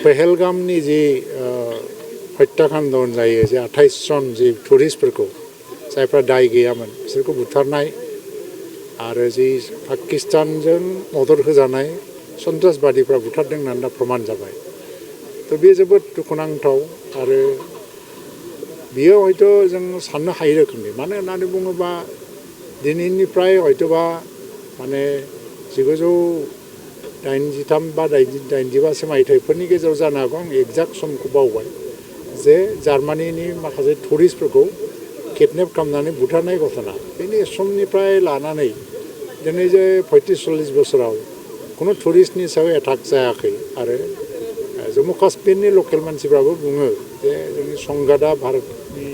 पहलगामनि जि हत्याकाण्ड जायो जे 28 जन जि टुरिस्टफोरखौ जायफ्रा दाय गैयामोन बिसोरखौ बुथारनाय आरो जि पाकिस्तानजों मदद होजानाय सन्त्रासबादिफ्रा बुथारदों होननानै दा प्रमाण जाबाय तो बे जोबोद दुखुनांथाव आरो बियो हयथ' जों साननो हायै रोखोमनि मानो होननानै बुङोबा दिनैनिफ्राय हयथ'बा माने 1983 बा 85 मायथाइफोरनि गेजेराव जानो हागौ आं एक्जाक्ट समखौ बावबाय जे जार्मानिनि माखासे टुरिस्टफोरखौ किडनेप खालामनानै बुथारनाय घटना बेनि समनिफ्राय लानानै दिनै जे 35-40 बोसोराव खुनु टुरिस्टनि सायाव एटाक जायाखै आरो जम्मु काश्मीरनि लकेल मानसिफ्राबो बुङो जे जोंनि संगादा भारतनि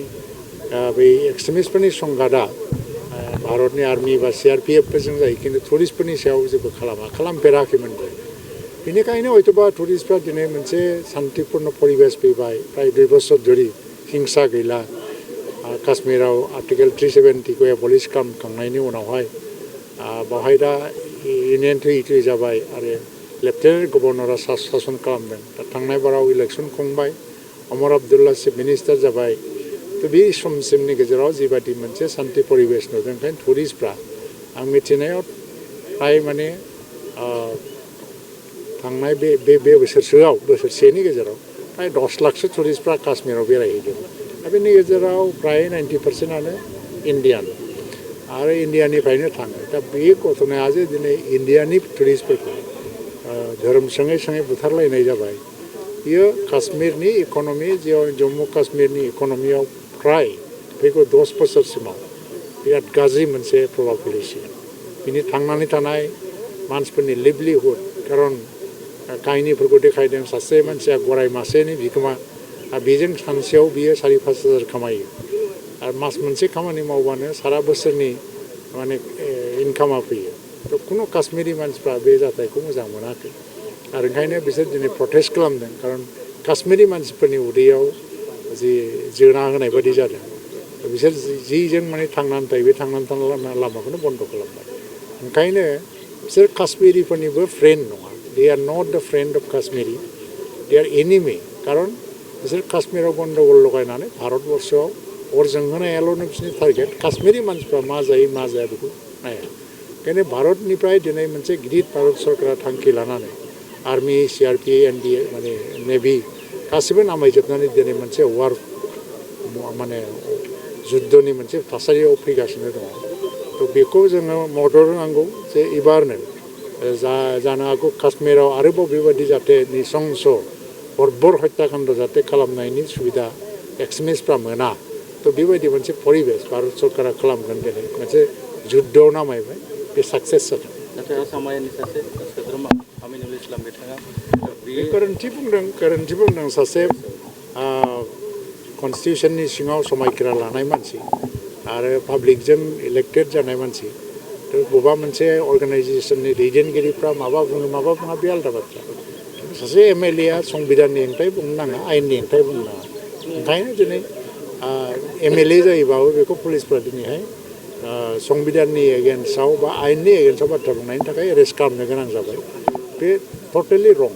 बै एक्सट्रिमिस्टफोरनि संगादा भारतनि आर्मि बा CRPFफोरजों जायो खिन्थु टुरिस्टफोरनि सायाव जेबो खालामफेराखैमोनबो बेनिखायनो हयथ'बा टुरिस्टफ्रा दिनै मोनसे शान्तिपूर्ण परिबेश फैबाय प्राय 2 बोसोर धरि हिंसा गैला काश्मीराव आर्टिकेल 370 को एबलिश खालामखांनायनि उनावहाय बावहाय दा इउनियन टेरिटरि जाबाय आरो लेफ्टेनेन्ट गभर्नरा शासन खालामदों दा थांनाय बाराव इलेक्सन खुंबाय अमर आब्दुल्ला चिफ मिनिस्टार जाबाय तो बे समसिमनि गेजेराव जिबादि मोनसे शान्ति परिबेश नुदों ओंखायनो टुरिस्टफ्रा आं मिथिनायाव फ्राय माने थांनाय बे बोसोरसेनि गेजेराव प्राय 10 लाखसो टुरिस्टफ्रा काश्मीराव बेरायहैदों दा बेनि गेजेराव प्राय 90%आनो इन्डियान आरो इन्डियानिफ्रायनो थाङो दा बे घटनाया जे दिनै इन्डियानि टुरिस्टफोरखौ धोरोम सोङै बुथारलायनाय जाबाय बियो काश्मीरनि इक'नमि जम्मु काश्मीरनि इक'नमियाव फ्राय फैगौ 10 बोसोरसिमाव बिराद गाज्रि मोनसे प्रभाब गोलैसिगोन बिनि थांनानै थानाय मानसिफोरनि लिभलिहुड खारन काहिनिफोरखौ देखायदों सासे मानसिया गराय मासेनि बिगोमा बेजों सानसेयाव बियो 4-5 हाजार खामायो आरो मास मोनसे खामानि मावबानो सारा बोसोरनि माने इनकामा फैयो तो खुनु काश्मीरी मानसिफ्रा बे जाथायखौ मोजां मोनाखै आरो ओंखायनो बिसोर दिनै प्रटेस्ट खालामदों खारन काश्मीरी मानसिफोरनि उदैयाव जि जोना होनाय बायदि जादों बिसोर जिजों माने थांनानै थायो बे थांनानै थानाय लामाखौनो बन्द खालामबाय ओंखायनो बिसोर काश्मीरीफोरनिबो फ्रेन्ड नङा दे are not the friend of Kashmiri they are enemy खारन बिसोर काश्मीराव गन्दगल लगायनानै भारतबर्षआव अर जोंहोनायाल'नो बिसोरनि टारगेट काश्मीरी मानसिफ्रा मा जायो मा जाया बेखौ नाया ओंखायनो भारतनिफ्राय दिनै मोनसे गिदिर भारत सरकारा थांखि लानानै आर्मि CRPF NDA माने नेभि गासिबो नामायजोबनानै दिनै मोनसे वार माने जुद्धनि मोनसे थासारियाव फैगासिनो दङ तो बेखौ जोङो मदद होनांगौ जे एबारनो जानो हागौ काश्मीराव आरोबाव बेबायदि जाहाथे निसंस बर्बर हत्याकाण्ड जाहाथे खालामनायनि सुबिदा एक्सट्रिमिस्टफ्रा मोना तो बेबायदि मोनसे परिबेश भारत सरकारा खालामगोन दिनै मोनसे जुद्धआव नामायबाय बे साक्सेस जादों नाथाय आसामनि सासे सोद्रोमा आमिनुल इस्लाम बिथाङा बे गोरोन्थि बुंदों सासे कनस्टिटिउसननि सिङाव समायखिरा लानाय मानसि आरो पाब्लिकजों इलेक्टेड जानाय मानसि तो बबेबा मोनसे अर्गानाइजेसननि दैदेनगिरिफ्रा माबा बुङा बे आलादा बाथ्रा सासे MLA आ संबिधाननि हेंथायै बुंनो नाङा आयेननि हेंथायै बुंनो नाङा ओंखायनो दिनै MLA जायोबाबो बेखौ पुलिसफ्रा दिनैहाय संबिधाननि एगेन्स्टआव बा आयेननि एगेन्स्टआव बाथ्रा बुंनायनि थाखाय एरेस्ट खालामनो गोनां जाबाय बे टटेलि रं